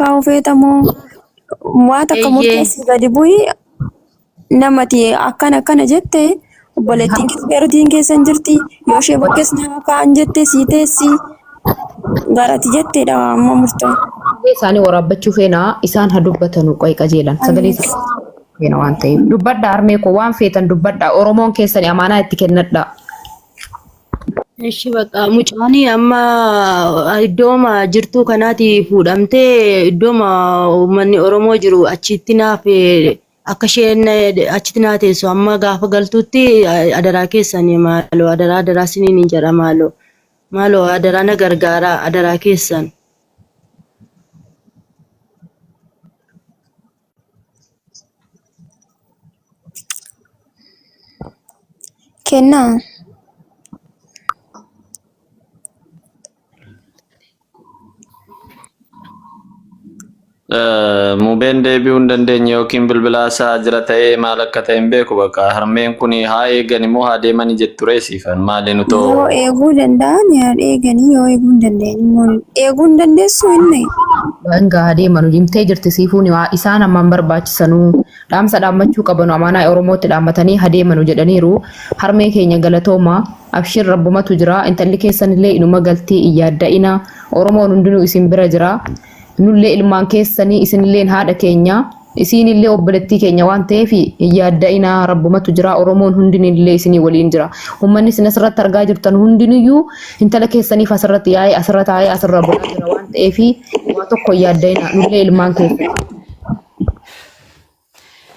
Kaa'uu feetamoo waa takka Eeyyee. murteessii gadi bu'i namati akkana akkana jette obboleettiin keessa Beerutiin keessa hin jirti yoo ishee bakkees nama kaa'an jette sii teessi garati jetteedha amma murtoon. Sagalee isaanii waraabbachuu feena isaan haa dubbatanu qoy qajeelan sagalee isaanii feena waan ta'eef dubbadha harmee koo waan feetan dubbadha Oromoon keessani amaanaa itti kennadha. Ishi bakka mucaan amma iddooma jirtuu kanaati fuudhamtee iddooma uummanni Oromoo jiru achitti naaf akka isheen achitti naa teessu amma gaafa galtutti adaraa keessan maaloo adaraa adaraa siniin hin jedha maaloo maaloo adaraa na gargaaraa adaraa keessan. Kennaa. Mubeen deebi'uu hin dandeenye yookiin bilbilaa isaa jira ta'ee maal akka ta'e hin beeku bakka harmeen kun haa eegan immoo haa deemani jettu ree siifan maali nutoo Yoo eeguu danda'an yaa eeganii yoo eeguu hin dandeenye immoo eeguu hin dandeessu inni. Hanga adeemanu himtee jirti siifuun waa isaan ammaan barbaachisanuu dhaamsa dhaammachuu qabanu amaanaa Oromootti dhaammatanii hadeemanu jedhaniiru. Harmee keenya galatooma abshir rabbumatu jira intalli keessanillee inuma galtii hin yaadda'ina Oromoon hundinuu isin bira jira. Nullee ilmaan keessanii isinilleen haadha keenya isiinillee obboleettii keenya waan ta'eef hin yaadda'inaa rabbumatu jira Oromoon hundinillee isinii waliin jira. Uummanni isin asirratti argaa jirtan hundinuyyuu intala keessaniif asirratti yaa'ee asirra taa'ee asirra bulaa jira waan ta'eef waa tokko hin yaadda'inaa nullee ilmaan keessan.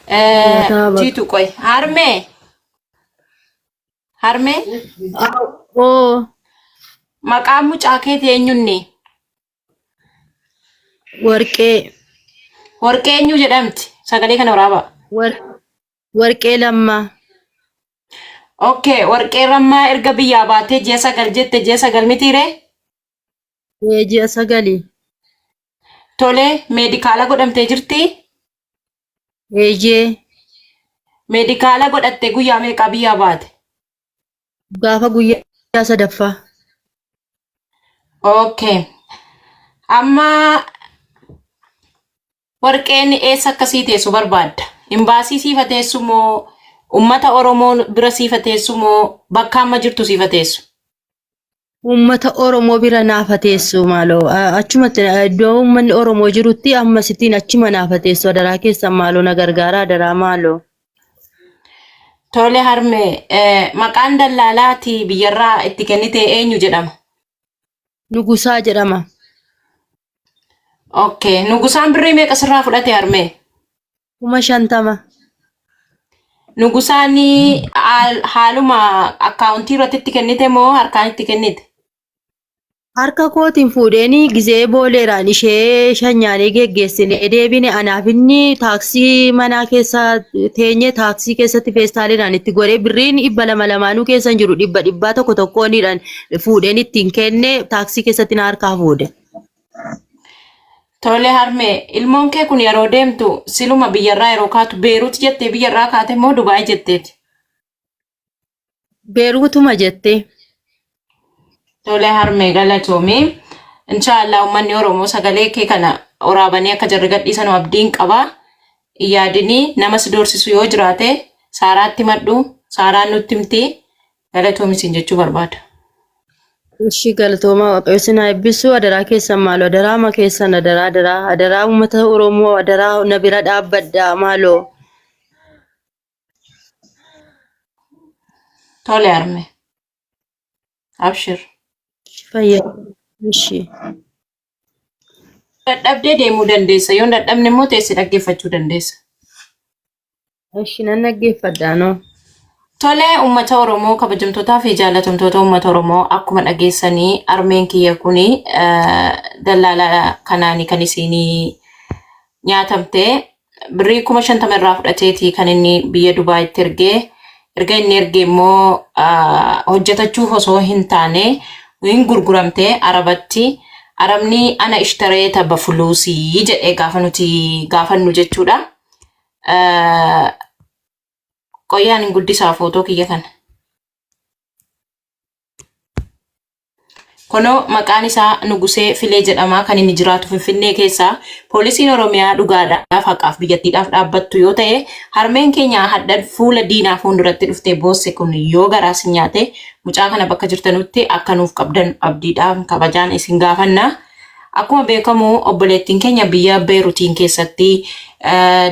Nyaataa bakka. Jiitu qoy. Harmee. Harmee. Oo Maqaan mucaa keetii eenyunni? Warqee. Warqee eenyu jedhamti? Sagalee kana waraabaa. Warqee Lammaa. Okay, warqee Lammaa erga biyyaa baatee ji'a 9 jette ji'a 9 mitiiree? Ee, ji'a sagali. Tole, meedikaala godhamtee jirti? Eeyyee. Meedikaala godhattee guyyaa meeqaa biyyaa baate? Gaafa guyyaa sadaffaa. Okay. Amma warqeen eessa akka sii teessu barbaadda? Imbaasii siifa teessu moo uummata Oromoo bira siifa teessu moo bakka amma jirtu siifa teessu? Uummata Oromoo bira naafa teessu maaloo. Achumatti iddoo uummanni Oromoo jirutti ammasittiin achuma naafa teessu adaraa keessan maaloo na gargaara adaraa maaloo. Tole harme maqaan dallaalaati biyyarraa itti kennite eenyu jedhama? Nugusaa jedhama. Okay. Nugusaan birrii meeqa sirraa fudhate harmee? 50,000. Nugusaan haaluma akkaawuntii irratti itti kennite moo harkaan itti kennite? Harka kootiin fuudheenii gizee booleeraan ishee shanyaanee geggeessinee deebine anaaf inni taaksii manaa keessa teenyee taaksii keessatti feestaaliidhaan itti godhee birriin 200 lamaanuu keessa hin jiru dhibba dhibbaa tokko tokkoonidhaan fuudheen ittiin kenne taaksii keessatti na harkaa fuudhe. Tole harmee, ilmoon kee kun yeroo deemtu siluma biyyarraa yeroo kaatu Beerut jettee biyyarraa kaate moo Dubaay jetteeti? Beeruutuma jettee. Tole harmee galatoomi. Inshaallah uummanni Oromoo sagalee kee kana waraabanii akka jarri gadhiisanu abdiin qaba. Hin yaadini nama si doorsisu yoo jiraate Saaraatti himadhu. Saaraan nutti himti. Galatoomi siin jechuu barbaada. Ishii galatoomaa waaqayyo sin haa eebbisu adaraa keessan maaloo adaraa ma keessan adaraa adaraa adaraa uummata Oromoo adaraa na bira dhaabbadhaa maaloo. Tole harmee. Abshir. Fayyaa. Ishii. Dadhabdee deemuu dandeessa. Yoo hin dadhabne immoo teessee dhaggeeffachuu dandeessa. Eshi nan dhaggeeffadha anoo. Tole uummata Oromoo kabajamtootaa fi jaalatamtoota uummata Oromoo akkuma dhageessanii armeen kiyya kuni dallaala kanaani kan isiin nyaatamte birrii 50,000 irraa fudhateeti kan inni biyya Dubaayitti ergee erga inni ergee immoo hojjetachuuf osoo hin taane hin gurguramte Arabatti Arabni ana ishtareeta bafuluusii jedhee gaafa nuti gaafannu jechuudha. Qoyyaan hin guddisaa footoo kiyya kana. Kunoo maqaan isaa Nugusee Filee jedhama kan inni jiraatu Finfinnee keessa. Poolisiin Oromiyaa dhugaadhaaf haqaaf biyyattiidhaaf dhaabbattu yoo ta'e harmeen keenya hadha fuula diinaa fuulduratti dhuftee boosse kun yoo garaa si nyaate mucaa kana bakka jirtanutti akka nuuf qabdan abdiidhaan kabajaan isin gaafanna. Akkuma beekamu obboleettiin keenya biyya Beerutiin keessatti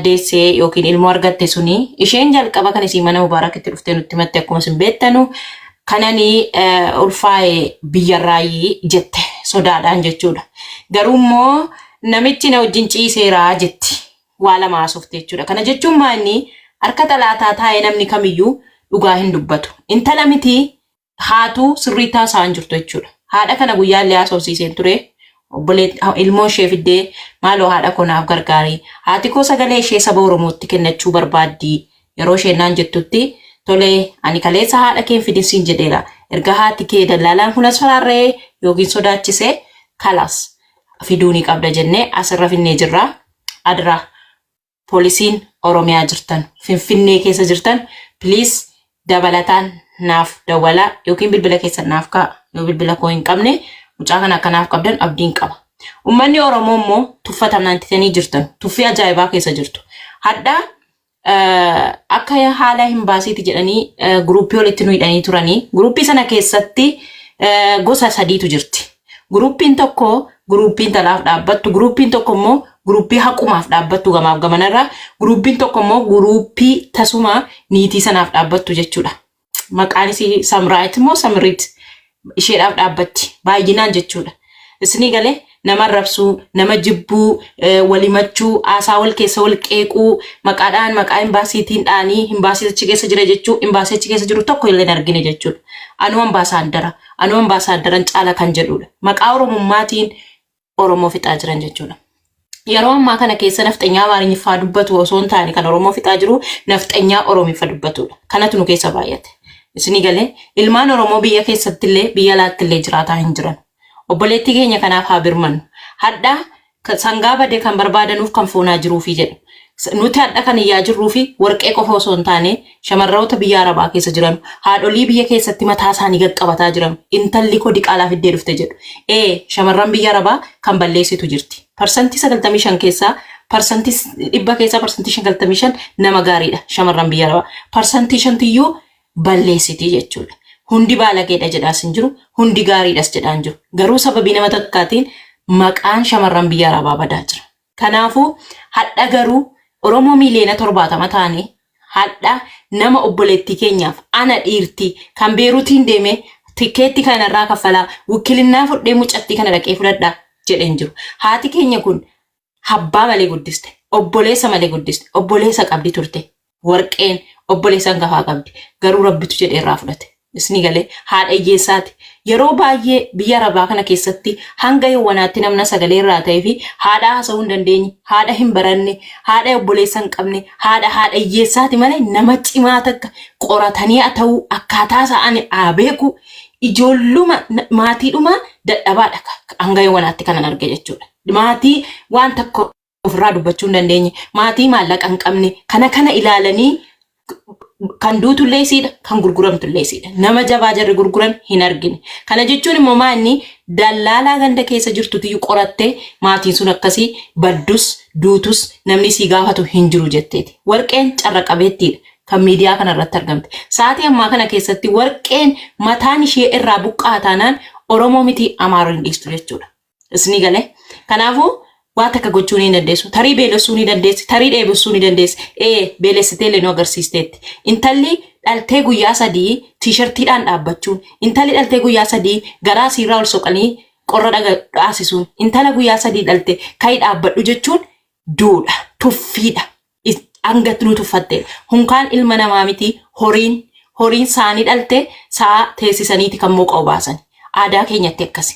deessee yookiin ilmoo argatte suni isheen jalqaba kan isiin mana Mubaarakitti dhuftee nutti himatte akkuma isin beektanu kanani ulfaa'e biyyarraayi jette sodaadhaan jechuudha. Garuu immoo namichi na wajjin ciiseeraa jetti waa lama haasofte jechuudha. Kana jechuun maanni harka xalaataa taa'ee namni kamiyyuu dhugaa hin dubbatu. Intala miti haatu sirriitti haasa'aa hin jirtu jechuudha. Haadha kana guyyaa illee haasofsiiseen ture. Ilmoo ishee fiddee maaloo haadha koo naaf gargaari. Haati koo sagalee ishee saba Oromootti kennachuu barbaaddi. Yeroo isheen naan jettutti tolee ani kaleessa haadha kee hin fidin siin jedheera. Erga haati kee dallaalaan kun as faraarra'ee yookiin sodaachise kalas fiduu ni qabda jennee asirra finnee jirra. Adra poolisiin Oromiyaa jirtan Finfinnee keessa jirtan please dabalataan naaf dawwalaa yookiin bilbila keessan naaf kaa'a. Yoo bilbila koo hin qabne mucaa kana akka naaf qabdan abdiin qaba. Uummanni Oromoo immoo tuffatamnantitanii jirtan tuffii ajaa'ibaa keessa jirtu. Hadhaa akka haala hin baasiiti jedhanii guruppii walitti nu hidhanii turanii. Guruppii sana keessatti gosa sadiitu jirti. Guruppiin tokko guruppii intalaaf dhaabbattu, guruppiin tokko immoo guruppii haqumaaf dhaabbattu gamaaf gamanarra, guruppiin tokko immoo guruppii tasuma niitii sanaaf dhaabbattu jechuudha. Maqaan isii Samraayit immoo Samriit isheedhaaf dhaabbatti baay'inaan jechuudha. Isinii galee nama arrabsuu, nama jibbuu, walimachuu, haasaa wal keessa wal qeequu, maqaadhaan maqaa imbaasiitiin dhaanii imbaasii achi keessa jira jechuu, imbaasii achi keessa jiru tokko illee hin argine jechuudha. Anuu ambaasaaddara, anuu ambaasaaddaran caala kan jedhudha. Maqaa Oromummaatiin Oromoo fixaa jiran jechuudha. Yeroo ammaa kana keessa nafxanyaa Amaariffaa dubbatu osoo hin taane kan Oromoo fixaa jiru nafxanyaa Oromiffa dubbatudha. Kanatu nu keessa baay'ate. Isinii galee ilmaan Oromoo biyya keessattillee biyya alaattillee jiraataa hin jiran. Obboleettii keenya kanaaf haa birmannu. Hadhaa sangaa bade kan barbaadanuuf kan foonaa jiruufi jedhu. Nuti hadha kan iyyaa jirruu fi warqee qofa osoo hin taane shamarroota biyya Arabaa keessa jiran haadholii biyya keessatti mataa isaanii qaqqabataa jiran intalli koo diqaalaa fiddee dhufte jedhu. Ee shamarran biyya Arabaa kan balleessitu jirti. 95% keessaa 100% keessaa 95% nama gaariidha shamarran biyya Arabaa. 5% balleessiti jechuudha. Hundi baalageedha jedhaas hin jiru, hundi gaariidhas jedhaa hin jiru. Garuu sababii nama takkaatiin maqaan shamarran biyya Arabaa badaa jira. Kanaafuu hadha garuu Oromoo 70 miiliyoona ta'anii hadha nama obboleettii keenyaaf ana dhiirtii kan Beeruutiin deemee tikeetti kanarraa kaffalaa wukilinnaa fudhee mucattii kana dhaqee fudhadhaa jedheen jiru. Haati keenya kun abbaa malee guddiste, obboleessa malee guddiste, obboleessa qabdi turte. Warqeen obboleessa hangafaa qabdi. Garuu rabbitu jedhee irraa fudhate. Isinii galee haadha hiyyeessaati. Yeroo baay'ee biyya Arabaa kana keessatti hanga yawwanaatti namna sagalee irraa ta'ee fi haadha haasa'uu hin dandeenye, haadha hin baranne, haadha obboleessa hin qabne, haadha haadha hiyyeessaati malee nama cimaa takka qoratanii haa ta'uu akkaataa isaan haa beeku ijoolluma maatiidhuma dadhabaadha hanga yawwanaatti kanan arge jechuudha. Maatii waan takka ofirraa dubbachuu hin dandeenye, maatii maallaqa hin qabne, kana kana ilaalanii kan duutullee isiidha, kan gurguramtullee isiidha. Nama jabaa jarri gurguran hin argine. Kana jechuun immoo maanni dallaalaa ganda keessa jirtutiyyuu qorattee maatiin sun akkasii baddus duutus namni sii gaafatu hin jiru jetteeti. Warqeen carra qabeettiidha kan miidiyaa kana irratti argamte. Sa'aatii ammaa kana keessatti warqeen mataan ishee irraa buqqaa taanaan Oromoo miti Amaaroo hin dhiistu jechuudha. Isinii galee. Kanaafuu waa takka gochuu ni dandeessu. Tarii beelessuu ni dandeessi. Tarii dheebessuu ni dandeessi. Ee beelessitee illee nu agarsiisteetti. Intalli dhaltee guyyaa 3 tiishartiidhaan dhaabbachuun, intalli dhaltee guyyaa 3 garaa siirraa ol soqanii qorra dhaasisuun, intala guyyaa 3 dhalte ka'i dhaabbadhu jechuun duudha. Tuffiidha. Hanga nu tuffatte. Hunkaan ilma namaa miti horiin horiin saanii dhalte sa'a teessisaniiti kan mooqa obaasan. Aadaa keenyatti akkasi.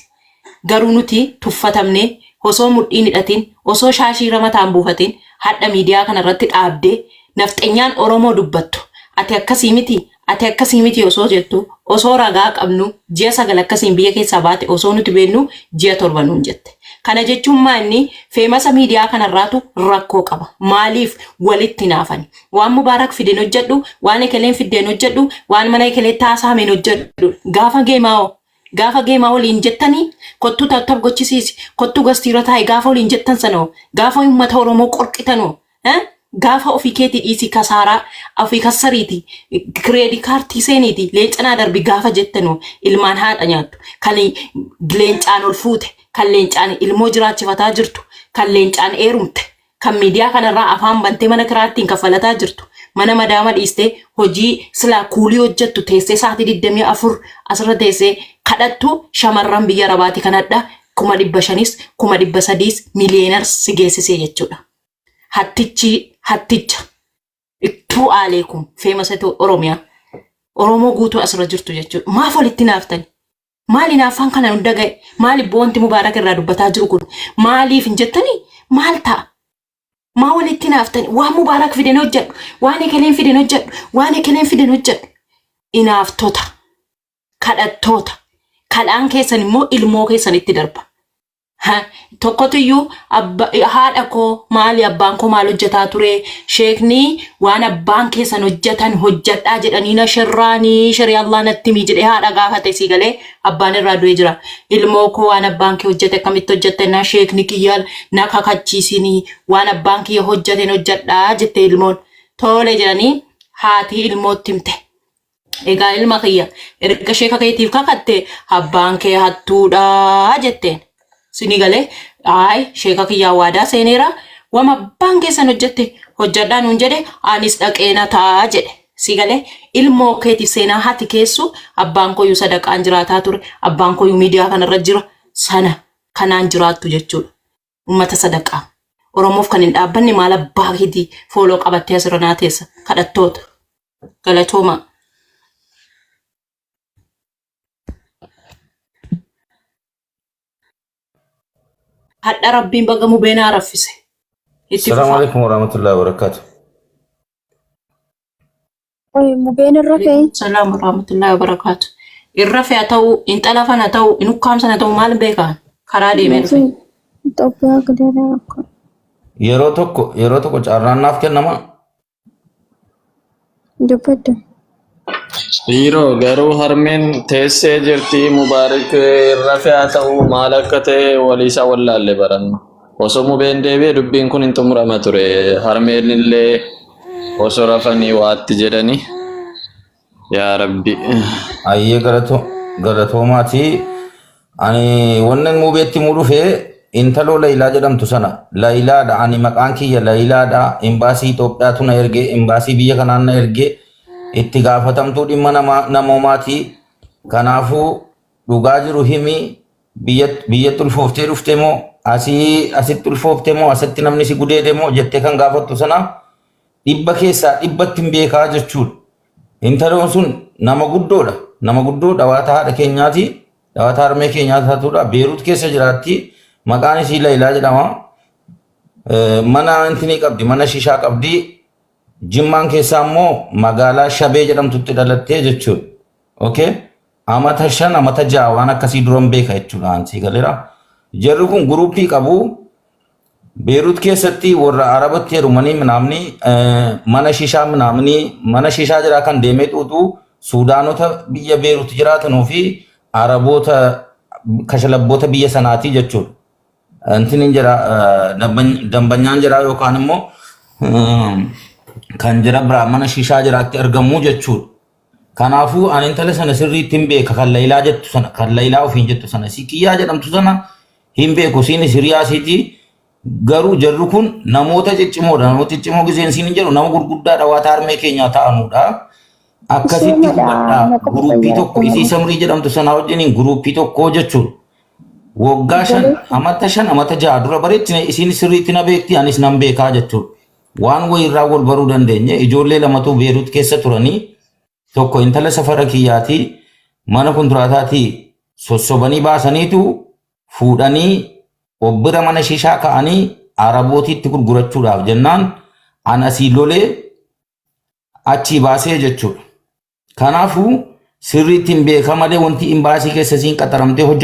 Garuu nuti tuffatamne osoo mudhiin hidhatin osoo shaashii irra mataan buufatin hadha miidiyaa kanarratti dhaabdee nafxenyaan Oromoo dubbattu. Ati akkasii miti ati akkasii miti osoo jettu osoo ragaa qabnu ji'a 9 akkasiin biyya keessaa baate osoo nuti beennu ji'a 7 nuun jette. Kana jechuun maanni feemasa miidiyaa kanarraatu rakkoo qaba. Maaliif walitti naafani? Waan Mubaarak fideen hojjedhu, waan ekeleen fiddeen hojjedhu, waan mana ekelee taasaameen hojjedhu. Gaafa geemaa'oo Gaafa geemaa waliin jettanii kottuu taptap gochisiisi, kottuu gastiira taa'i gaafa waliin jettan sanoo, gaafa uummata Oromoo qorqitanoo, gaafa ofii keetii dhiisii kasaaraa ofii kassariiti kireedii kaartii seeniiti leencanaa darbi gaafa jettanoo ilmaan haadha nyaattu kan leencaan ol fuute kan leencaan ilmoo jiraachifataa jirtu kan leencaan eerumte kan miidiyaa kanarraa afaan bantee mana kiraattiin kaffalataa jirtu mana madaama dhiistee hojii silaa kuulii hojjettu teessee sa'aatii 24 asirra teessee kadhattu shamarran biyya arabaati kanadha 500,000s 300,000s millionaires si geessisee jechuudha. Hattichi hatticha ittuu aaleekum feemasatu Oromiyaa Oromoo guutuu asirra jirtu jechuudha. Maaf walitti naaftani? Maali naaffaan kana hunda ga'e? Maali wanti Mubaarak irraa dubbataa jiru kun? Maaliif hin jettanii? Maal ta'a? Maa walitti naaftani? Waan Mubaarak fiden hojjedhu, waan ekeleen fiden hojjedhu, waan ekeleen fiden hojjedhu. Inaaftota, kadhattoota, kadhaan keessan immoo ilmoo keessanitti darba. Tokkotu iyyuu haadha koo maali abbaan koo maal hojjetaa ture sheekni waan abbaan keessan hojjetan hojjedhaa jedhanii na shirraanii shari'a Allah natti himi jedhee haadha gaafate sii galee abbaan irraa du'ee jira. Ilmoo koo waan abbaan kee hojjete akkamitti hojjette na sheekni kiyya na kakachiisinii waan abbaan kiyya hojjeten hojjedhaa jette ilmoon. Tole jedhanii haati ilmootti himte. Egaa ilma kiyya erga sheeka keetiif kakatte abbaan kee hattuudha jetteen. Sini galee ayi sheeka kiyyaa waadaa seeneera wama abbaan keessan hojjette hojjedhaa nuun jedhe anis dhaqeena ta'a jedhe. Si galee ilmoo keetiif seenaa hati keessu abbaan koyyuu sadaqaan jiraataa ture abbaan koyyuu miidiyaa kanarra jira sana kanaan jiraattu jechuudha. Uummata sadaqaa. Oromoof kan hin dhaabbanne maal abbaa keetii fooloo qabattee asirra naa teessa kadhattoota. Galatooma. Hadha rabbiin baga mubeenaa raffise. Itti Assalamu fufaa. alaikum warahmatullahi wabarakatuh. Oye, mubeen irra fe'e. Salaam warahmatullahi wabarakaatu. Irra fe'a ta'uu, hin xalafan haa ta'uu, hin ukkaamsan haa ta'uu maal beekaan karaa deemee dhufe. Itoophiyaa guddaa akka. Yeroo tokko carraan naaf kennama. Dubbadhu. Dhiiroo garuu harmeen teessee jirti Mubaarik rafe haa ta'u maal akka ta'e waliisa wallaalle barannu. Osoo mubeen deebi'e dubbiin kun hin xumurama ture. Harmeen illee osoo rafanii waatti jedhani. Yaa Rabbi. Ayyee galatoomaati. Ani wannan mubeetti muu dhufee intaloo Laylaa jedhamtu sana Laylaadha. Ani maqaan kiyya Laylaadha. Imbaasii Itoophiyaatu na erge. Imbaasii biyya kanaan na erge. Itti gaafatamtuu dhimma namoomaati. Kanaafuu dhugaa jiru himi biyyatti ulfooftee dhufte moo asii asitti ulfoofte moo asitti namni si gudeede moo jettee kan gaafattu sana dhibba keessaa dhibbatti hin beekaa jechuudha. Intaloon sun nama guddoodha. Nama guddoo dhawaata haadha keenyaati. Dhawaata harmee keenyaa taatudha. Beerut keessa jiraatti. Maqaan isii Laylaa jedhama. Mana intinii qabdi. Mana shishaa qabdi. Jimmaan keessaa immoo magaalaa Shabee jedhamtutti dhalattee jechuudha. Okay? Amata 5 amata 6 waan akkasii duran beeka jechuudha. Ansii galeera. Jarri kun guruppii qabu. Beerut keessatti warra Arabatti heerumanii minaamni mana shishaa minaamni mana shishaa jiraa kan deemee xuuxu Suudaanota biyya Beerut jiraatanuu fi Araboota kashalabboota biyya sanaatii jechuudha. Intini jira dambanyaan jira yookaan immoo kan jira biraa mana shishaa jiraatti argamu jechuudha. Kanaafuu ani intala sana sirriitti hin beeka kan Laylaa jettu sana kan Laylaa ofiin jettu sana si kiyyaa jedhamtu sana hin beeku isiinis hiriyaa isiiti garuu jarri kun namoota ciccimoodha namoota ciccimoo giseen isiin hin jedhu nama gurguddaa dhawaata harmee keenyaa ta'anudha. Akkasitti Isheemadha hubadhaa maqaa guruuppii fayyaa tokko isii samrii jedhamtu sanaa wajjiniin guruuppii tokko jechuudha. Waggaa 5 Obboleessi amata 5 amata 6 dura bareechine isiin sirriitti na beekti anis nan beekaa jechuudha. Waan wayirraa wal baruu dandeenye ijoollee lamatu Beerut keessa turanii tokko intala safara kiyyaatii mana kontiraataatii sossobanii baasaniitu fuudhanii obbira mana shishaa ka'anii arabootiitti gurgurachuudhaaf jennaan an asii lolee achii baasee jechuudha. Kanaafuu sirriitti hin beeka malee wanti imbaasii keessa isiin qaxaramtee hojjettu